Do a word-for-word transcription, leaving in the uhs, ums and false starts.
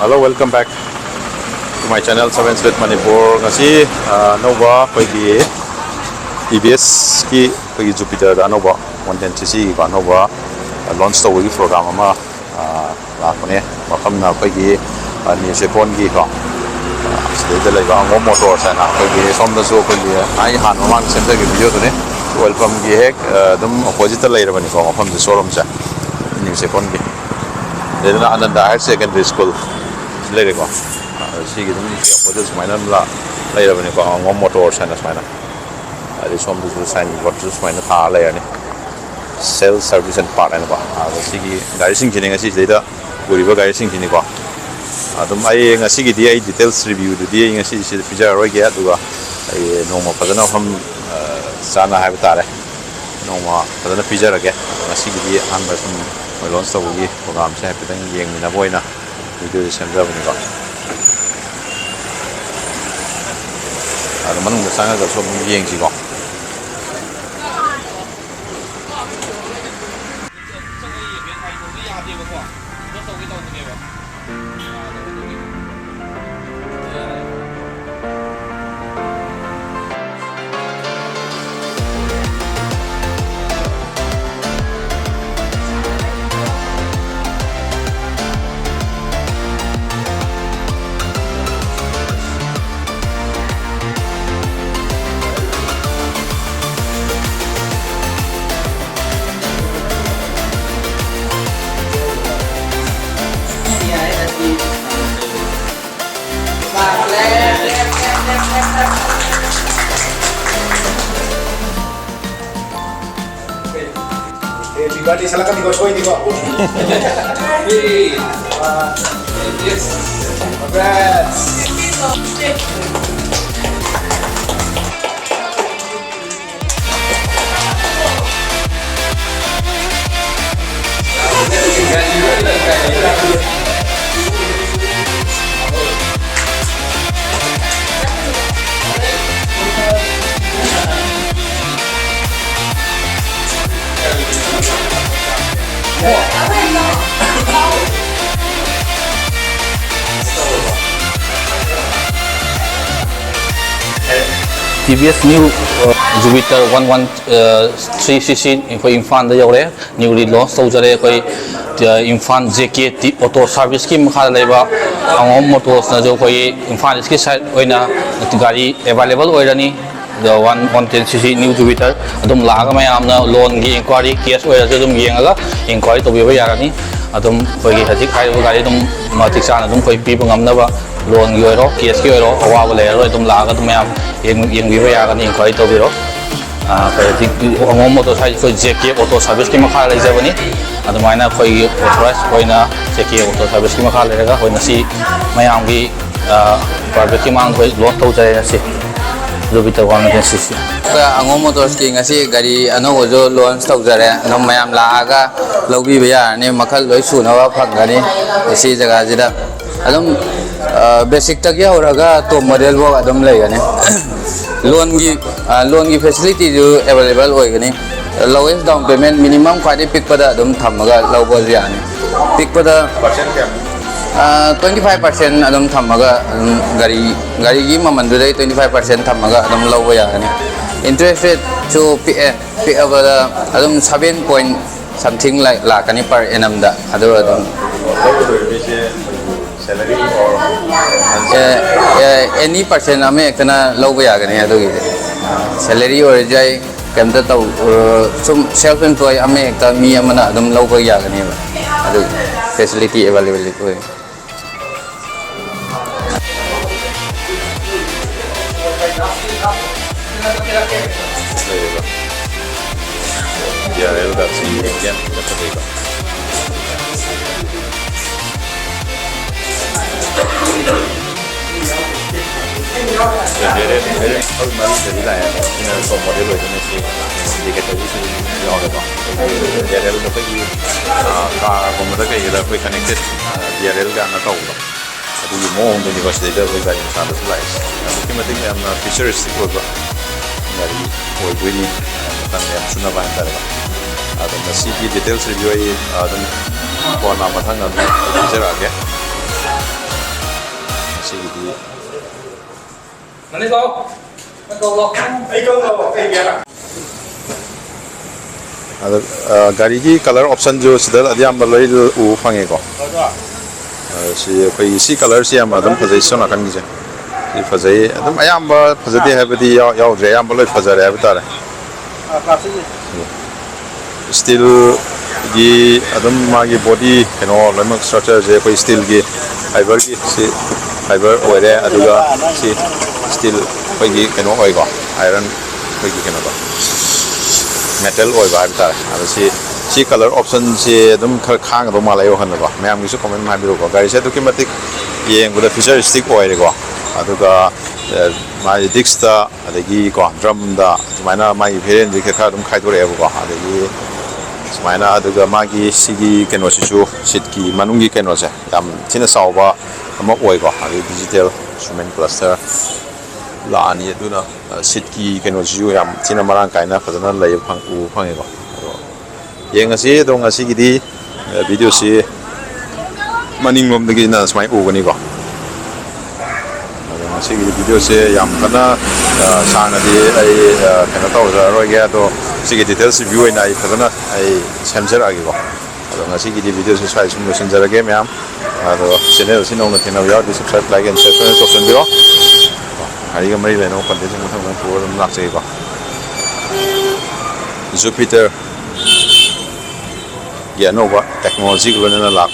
Hello, welcome back to my channel, Seven Street Manipur. ꯉꯁꯤ ꯑ, ꯑꯅꯧꯕ ꯑꯩꯈꯣꯏꯒꯤ ꯇꯤ ꯚꯤ ꯑꯦꯁꯀꯤ ꯑꯩꯈꯣꯏꯒꯤ ꯖꯨꯄꯤꯇꯔꯗ ꯑꯅꯧꯕ ꯋꯥꯟ ꯇꯦꯟ ꯁꯤ ꯁꯤꯒꯤꯀꯣ ꯑꯅꯧꯕ ꯂꯣꯟꯆ ꯇꯧꯕꯒꯤ ꯄ꯭ꯔꯣꯒ꯭ꯔꯥꯝ ꯑꯃ ꯑ, ꯂꯥꯛꯄꯅꯦ꯫ ꯃꯐꯝꯅ ꯑꯩꯈꯣꯏꯒꯤ ꯑ, ꯅ꯭ꯌꯨ ꯆꯦꯛꯀꯣꯟꯒꯤꯀꯣ ꯑ, ꯁꯤꯗꯩꯗ ꯂꯩꯕ ꯑꯉꯣꯝ ꯃꯣꯇꯣꯔꯁ ꯍꯥꯏꯅ ꯑꯩꯈꯣꯏꯒꯤ ꯁꯣꯝꯗꯁꯨ ꯑꯩꯈꯣꯏꯒꯤ ꯑꯩ ꯍꯥꯟꯅ ꯃꯃꯥꯡꯗ ꯁꯦꯝꯖꯈꯤꯕ ꯚꯤꯗꯤꯑꯣꯗꯨꯅꯤ꯫ ꯑꯣꯏꯜ ꯄꯝꯒꯤ ꯍꯦꯛ ꯑ, ꯑꯗꯨꯝ ꯑꯣꯄꯣꯖꯤꯠꯇ ꯂꯩꯔꯕꯅꯤꯀꯣ ꯃꯐꯝꯁꯦ, ꯁꯣꯔꯨꯝꯁꯦ ꯅ꯭ꯌꯨ ꯆꯦꯛꯀꯣꯟꯒꯤ꯫ ꯑꯗꯩꯗꯅ ꯑꯅꯟꯗ ꯍꯥꯌꯔ ꯁꯦꯀꯦꯟꯗꯔꯤ ꯁ꯭ꯀꯨꯜ ꯂꯩꯔꯦꯀꯣ꯫ ꯑꯗ ꯁꯤꯒꯤ ꯑꯗꯨꯝ ꯑꯣꯄꯣꯖꯤꯠ ꯁꯨꯃꯥꯏꯅ ꯑꯗꯨꯝ ꯂꯥ-, ꯂꯩꯔꯕꯅꯤꯀꯣ, ꯑꯉꯣꯝ ꯃꯣꯇꯣꯔꯁ ꯍꯥꯏꯅ ꯁꯨꯃꯥꯏꯅ꯫ ꯑꯗꯩ ꯁꯣꯝꯗꯁꯨ ꯁꯥꯏꯟ ꯕꯣꯔꯗꯁꯨ ꯁꯨꯃꯥꯏꯅ ꯊꯥꯔ ꯂꯩꯔꯅꯤ꯫ ꯁꯦꯜ ꯁꯥꯔꯚꯤꯁ ꯑꯦꯟ ꯄꯥꯔꯠ ꯍꯥꯏꯅꯀꯣ꯫ ꯑꯗ ꯁꯤꯒꯤ ꯒꯥꯔꯤꯁꯤꯡꯁꯤꯅꯤ ꯉꯁꯤ ꯁꯤꯗꯩꯗ ꯎꯔꯤꯕ ꯒꯥꯔꯤꯁꯤꯡꯁꯤꯅꯤꯀꯣ꯫ ꯑꯗꯨꯝ ꯑꯩ ꯉꯁꯤꯒꯤꯗꯤ ꯑꯩ ꯗꯤꯇꯦꯜꯁ ꯔꯤꯚ꯭ꯌꯨꯗꯨꯗꯤ ꯑꯩ ꯉꯁꯤ ꯁꯤꯗ ꯄꯤꯖꯔꯔꯣꯏꯒꯦ, ꯑꯗꯨꯒ ꯑꯩ ꯅꯣꯡꯃ ꯐꯖꯅ ꯃꯐꯝ ꯑ, ꯆꯥꯅ ꯍꯥꯏꯕ ꯇꯥꯔꯦ, ꯅꯣꯡꯃ ꯐꯖꯅ ꯄꯤꯖꯔꯒꯦ꯫ ꯉꯁꯤꯒꯤꯗꯤ ꯑꯍꯥꯟꯕ ꯁꯨꯝ ꯃꯣꯏ ꯂꯣꯟꯆ ꯇꯧꯕꯒꯤ ꯄ꯭ꯔꯣꯒ꯭ꯔꯥꯝꯁꯦ ꯍꯥꯏꯐꯦꯠꯇꯪ ꯌꯦꯡꯃꯤꯟꯅꯕ ꯑꯣꯏꯅ ꯚꯤꯗꯤꯑꯣꯁꯦ ꯁꯦꯝꯖꯕꯅꯤꯀꯣ꯫ ꯑꯗꯣ ꯃꯅꯨꯡꯗ ꯆꯪꯉꯒꯁꯨ ꯑꯃꯨꯛ ꯌꯦꯡꯁꯤꯀꯣ꯫ Happy birthday, ꯁꯛꯂꯛꯀꯅꯤꯀꯣ, ꯁꯣꯏꯅꯤꯀꯣ꯫ Yes. Congrats. T V S new Jupiter one one three C C ꯑꯩꯈꯣꯏ ꯏꯝꯐꯥꯜꯗ ꯌꯧꯔꯦ꯫ Newly launch ꯇꯧꯖꯔꯦ ꯑꯩꯈꯣꯏ ꯏꯝꯐꯥꯜ J K Auto Serviceꯀꯤ ꯃꯈꯥꯗ ꯂꯩꯕ ꯑꯉꯣꯝ ꯃꯣꯇꯣꯔꯁꯅꯁꯨ ꯑꯩꯈꯣꯏꯒꯤ ꯏꯝꯐꯥꯜ ꯏꯁꯀꯤ ꯁꯥꯏꯠ ꯑꯣꯏꯅ ꯒꯥꯔꯤ available ꯑꯣꯏꯔꯅꯤ꯫ ꯑꯗꯣ one one ten C C new Jupiter ꯑꯗꯨꯝ ꯂꯥꯛꯑꯒ ꯃꯌꯥꯝꯅ loanꯒꯤ inquiry, cash ꯑꯣꯏꯔꯁꯨ ꯑꯗꯨꯝ ꯌꯦꯡꯉꯒ inquiry ꯇꯧꯕꯤꯕ ꯌꯥꯔꯅꯤ꯫ ꯑꯗꯨꯝ ꯑꯩꯈꯣꯏꯒꯤ ꯍꯧꯖꯤꯛ ꯍꯥꯏꯔꯤꯕ ꯒꯥꯔꯤ ꯑꯗꯨꯝ ꯃꯇꯤꯛ ꯆꯥꯅ ꯑꯗꯨꯝ ꯑꯩꯈꯣꯏ ꯄꯤꯕ ꯉꯝꯅꯕ, loanꯒꯤ ꯑꯣꯏꯔꯣ, cashꯀꯤ ꯑꯣꯏꯔꯣ, ꯑꯋꯥꯕ ꯂꯩꯔꯔꯣꯏ꯫ ꯑꯗꯨꯝ ꯂꯥꯛꯑꯒ ꯑꯗꯨꯝ ꯃꯌꯥꯝ ꯌꯦꯡ-, ꯌꯦꯡꯕꯤꯕ ꯌꯥꯒꯅꯤ, inquiry ꯇꯧꯕꯤꯔꯣ꯫ ꯑꯥ, ꯑꯩꯈꯣꯏ ꯍꯧꯖꯤꯛ ꯑꯉꯣꯝ ꯃꯣꯇꯣꯔꯁ ꯍꯥꯏꯁꯦ ꯑꯩꯈꯣꯏ J K Auto Serviceꯀꯤ ꯃꯈꯥꯗ ꯂꯩꯖꯕꯅꯤ꯫ ꯑꯗꯨꯃꯥꯏꯅ ꯑꯩꯈꯣꯏꯒꯤ authorized ꯑꯣꯏꯅ J K Auto Serviceꯀꯤ ꯃꯈꯥ ꯂꯩꯔꯒ ꯑꯩꯈꯣꯏ ꯉꯁꯤ ꯃꯌꯥꯝꯒꯤ, ꯑꯥ, publicꯀꯤ ꯃꯥꯡꯗ ꯑꯩꯈꯣꯏ launch ꯇꯧꯖꯔꯦ ꯉꯁꯤ Jupiter one ten C C꯫ ꯑꯉꯣꯝ ꯃꯣꯇꯣꯔꯁꯀꯤ ꯉꯁꯤ ꯒꯥꯔꯤ ꯑꯅꯧꯕꯁꯨ launch ꯇꯧꯖꯔꯦ꯫ ꯑꯗꯨꯝ ꯃꯌꯥꯝ ꯂꯥꯛꯑꯒ ꯂꯧꯕꯤꯕ ꯌꯥꯔꯅꯤ, ꯃꯈꯜ ꯂꯣꯏ ꯁꯨꯅꯕ ꯐꯪꯒꯅꯤ ꯁꯤ ꯖꯒꯥꯁꯤꯗ꯫ ꯑꯗꯨꯝ, ꯑ, basicꯇꯒꯤ ꯍꯧꯔꯒ top model ꯐꯥꯎ ꯑꯗꯨꯝ ꯂꯩꯒꯅꯤ꯫ Loanꯒꯤ, ꯑ, loanꯒꯤ facilityꯁꯨ available ꯑꯣꯏꯒꯅꯤ꯫ Lowest down payment minimum ꯈ꯭ꯋꯥꯏꯗꯒꯤ ꯄꯤꯛꯄꯗ ꯑꯗꯨꯝ ꯊꯝꯃꯒ ꯂꯧꯕꯁꯨ ꯌꯥꯅꯤ꯫ ꯄꯤꯛꯄꯗ, percent ꯀꯌꯥ? ꯑ, twenty five percent ꯑꯗꯨꯝ ꯊꯝꯃꯒ ꯑꯗꯨꯝ ꯒꯥꯔꯤ, ꯒꯥꯔꯤꯒꯤ ꯃꯃꯜꯗꯨꯗꯩ twenty five percent ꯊꯝꯃꯒ ꯑꯗꯨꯝ ꯂꯧꯕ ꯌꯥꯒꯅꯤ꯫ Interest rateꯁꯨ ꯄꯤꯛꯑꯦ, ꯄꯤꯛꯑꯕꯗ ꯑꯗꯨꯝ seven point something ꯂꯥꯛꯀꯅꯤ per annumꯗ꯫ ꯑꯗꯨꯒ ꯑꯗꯨꯝ ꯂꯧꯒꯗꯧꯔꯤꯕ ꯃꯤꯁꯦ salary or A, A, any percent ꯑꯃ ꯍꯦꯛꯇꯅ ꯂꯧꯕ ꯌꯥꯒꯅꯤ꯫ ꯑꯗꯨꯒꯤꯗꯤ salary ꯑꯣꯏꯔꯁꯨ ꯌꯥꯏ, ꯀꯩꯝꯇ ꯇꯧ-, ꯑ, ꯁꯨꯝ self employ ꯑꯃ ꯍꯦꯛꯇ ꯃꯤ ꯑꯃꯅ ꯑꯗꯨꯝ ꯂꯧꯕ ꯌꯥꯒꯅꯦꯕ꯫ ꯑꯗꯨꯒꯤ facility available ꯑꯣꯏ꯫ ꯂꯩꯌꯦꯕ꯫ D R L ꯒ ꯁꯤ ꯌꯦꯡꯒꯦ ꯌꯥꯝ ꯊꯤꯅ ꯐꯖꯩꯀꯣ꯫ ꯚꯦꯔꯤꯌꯟ, ꯚꯦꯔꯤꯌꯟ ꯃꯈꯜ ꯃꯔꯤꯗꯗꯤ ꯂꯥꯛꯑꯦ꯫ ꯁꯤꯅ top model ꯑꯣꯏꯗꯣꯏꯅꯦ꯫ ꯁꯤ indicatorꯁꯨ ꯌꯥꯎꯔꯦꯀꯣ꯫ D R L ꯑꯩꯈꯣꯏꯒꯤ, ꯑ, carꯒꯨꯝꯕꯗ ꯀꯩꯒꯤꯗ ꯑꯩꯈꯣꯏ connected, ꯑ, D R L ꯀꯥꯏꯅ ꯇꯧꯕꯗꯣ꯫ ꯑꯗꯨꯒꯤ ꯃꯑꯣꯡꯗꯅꯤꯀꯣ ꯁꯤꯗꯩꯗ ꯑꯩꯈꯣꯏ ꯒꯥꯔꯤ ꯃꯆꯥꯗꯁꯨ ꯂꯥꯛꯏꯁꯦ꯫ ꯑꯗꯨꯛꯀꯤ ꯃꯇꯤꯛ ꯌꯥꯝꯅ futuristic ꯑꯣꯏꯕ ꯒꯥꯔꯤ ꯑꯣꯏꯗꯣꯏꯅꯤ, ꯃꯇꯝ ꯌꯥꯝ ꯆꯨꯅꯕ ꯍꯥꯏꯇꯥꯔꯦꯀꯣ꯫ ꯑꯗꯣ ꯃꯁꯤꯒꯤ details review ꯑꯩ ꯑꯗꯨꯝ ꯀꯣꯟꯅ ꯃꯊꯪ ꯑꯗꯨꯝ ꯄꯤꯖꯔꯛꯑꯒꯦ꯫ ꯃꯁꯤꯒꯤꯗꯤ ꯃꯅꯤꯁ ꯂꯥꯛꯑꯣ꯫ ꯑꯗ, ꯑ, ꯒꯥꯔꯤꯒꯤ color optionꯁꯨ ꯁꯤꯗ ꯑꯌꯥꯝꯕ ꯂꯣꯏ ꯎꯕ ꯐꯪꯉꯦꯀꯣ꯫ ꯑ, ꯁꯤ ꯑꯩꯈꯣꯏꯒꯤ ꯁꯤ colorꯁꯤ ꯌꯥꯝ ꯑꯗꯨꯝ ꯐꯖꯩ, ꯁꯣꯝ ꯅꯥꯀꯟꯒꯤꯁꯦ꯫ ꯁꯤ ꯐꯖꯩ꯫ ꯑꯗꯨꯝ ꯑꯌꯥꯝꯕ ꯐꯖꯗꯦ ꯍꯥꯏꯕꯗꯤ ꯌꯥꯎ-, ꯌꯥꯎꯗ꯭ꯔꯦ꯫ ꯑꯌꯥꯝꯕ ꯂꯣꯏ ꯐꯖꯔꯦ ꯍꯥꯏꯕ ꯇꯥꯔꯦ꯫ Steelꯒꯤ ꯑꯗꯨꯝ ꯃꯥꯒꯤ body ꯀꯩꯅꯣ ꯂꯣꯏꯅꯃꯛ structureꯁꯦ ꯑꯩꯈꯣꯏ steelꯒꯤ fiberꯒꯤ ꯁꯤ fiber ꯑꯣꯏꯔꯦ, ꯑꯗꯨꯒ ꯁꯤ steel ꯑꯩꯈꯣꯏꯒꯤ ꯀꯩꯅꯣ ꯑꯣꯏꯀꯣ, iron ꯑꯩꯈꯣꯏꯒꯤ ꯀꯩꯅꯣꯗꯣ metal ꯑꯣꯏꯕ ꯍꯥꯏꯕ ꯇꯥꯔꯦ꯫ ꯑꯗꯣ ꯁꯤ, ꯁꯤ color optionꯁꯦ ꯑꯗꯨꯝ ꯈꯔ ꯈꯥꯡꯒꯗꯧ ꯃꯥꯜꯂꯦ ꯑꯩ ꯋꯥꯈꯜꯗꯀꯣ꯫ ꯃꯌꯥꯝꯒꯤꯁꯨ comment ꯑꯃ ꯍꯥꯏꯕꯤꯔꯛꯎꯀꯣ꯫ ꯒꯥꯔꯤꯁꯦ ꯑꯗꯨꯛꯀꯤ ꯃꯇꯤꯛ ꯌꯦꯡꯕꯗ futuristic ꯑꯣꯏꯔꯦꯀꯣ꯫ ꯑꯗꯨꯒ, ꯑ, ꯃꯥꯒꯤ discꯇ ꯑꯗꯒꯤ ꯀꯣ drumꯗ ꯁꯨꯃꯥꯏꯅ ꯃꯥꯒꯤ variantꯁꯦ ꯈꯔ ꯑꯗꯨꯝ ꯈꯥꯏꯗꯣꯔꯛꯑꯦꯕꯀꯣ꯫ ꯑꯗꯒꯤ ꯁꯨꯃꯥꯏꯅ, ꯑꯗꯨꯒ ꯃꯥꯒꯤ ꯁꯤꯒꯤ ꯀꯩꯅꯣꯁꯤꯁꯨ seatꯀꯤ ꯃꯅꯨꯡꯒꯤ ꯀꯩꯅꯣꯁꯦ ꯌꯥꯝ ꯊꯤꯅ ꯆꯥꯎꯕ ꯑꯃ ꯑꯣꯏꯀꯣ꯫ ꯑꯗꯒꯤ digital instrument cluster ꯂꯥꯛꯑꯅꯤ꯫ ꯑꯗꯨꯅ, ꯑ, seatꯀꯤ ꯀꯩꯅꯣꯁꯤꯁꯨ ꯌꯥꯝ ꯊꯤꯅ ꯃꯔꯥꯡ ꯀꯥꯏꯅ ꯐꯖꯅ ꯂꯩꯕ ꯐꯪ-, ꯎꯕ ꯐꯪꯉꯦꯀꯣ꯫ ꯑꯗꯣ ꯌꯦꯡꯉꯁꯤ꯫ ꯑꯗꯣ ꯉꯁꯤꯒꯤꯗꯤ, ꯑ, videoꯁꯤ ꯃꯅꯤꯡꯂꯣꯝꯗꯒꯤꯅ ꯁꯨꯃꯥꯏꯅ ꯎꯒꯅꯤꯀꯣ꯫ ꯑꯗꯣ ꯉꯁꯤꯒꯤ videoꯁꯦ ꯌꯥꯝ ꯀꯟꯅ, ꯑ, ꯁꯥꯡꯅꯗꯤ ꯑꯩ, ꯑ, ꯀꯩꯅꯣ ꯇꯧꯖꯔꯔꯣꯏꯒꯦ꯫ ꯑꯗꯣ ꯁꯤꯒꯤ details review ꯑꯣꯏꯅ ꯑꯩ ꯐꯖꯅ ꯑꯩ ꯁꯦꯝꯖꯔꯛꯑꯒꯦꯀꯣ꯫ ꯑꯗꯣ ꯉꯁꯤꯒꯤꯗꯤ videoꯁꯦ ꯁ꯭ꯋꯥꯏ ꯁꯨꯝ ꯂꯣꯏꯁꯤꯟꯖꯔꯒꯦ ꯃꯌꯥꯝ꯫ ꯑꯗꯣ channelꯁꯤ ꯅꯧꯅ ꯊꯦꯡꯅꯕ ꯌꯥꯎꯔꯗꯤ subscribe, like and share ꯇꯧꯁꯟꯕꯤꯔꯣ꯫ ꯍꯥꯏꯔꯤꯒ ꯃꯔꯤ ꯂꯩꯅꯕ contentꯁꯤꯡ ꯃꯊꯪ ꯃꯊꯪ ꯄꯨꯔꯒ ꯑꯗꯨꯝ ꯂꯥꯛꯆꯒꯦꯀꯣ꯫ Jupiterꯒꯤ ꯑꯅꯧꯕ technologyꯒ ꯂꯣꯏꯅꯅ ꯂꯥꯛ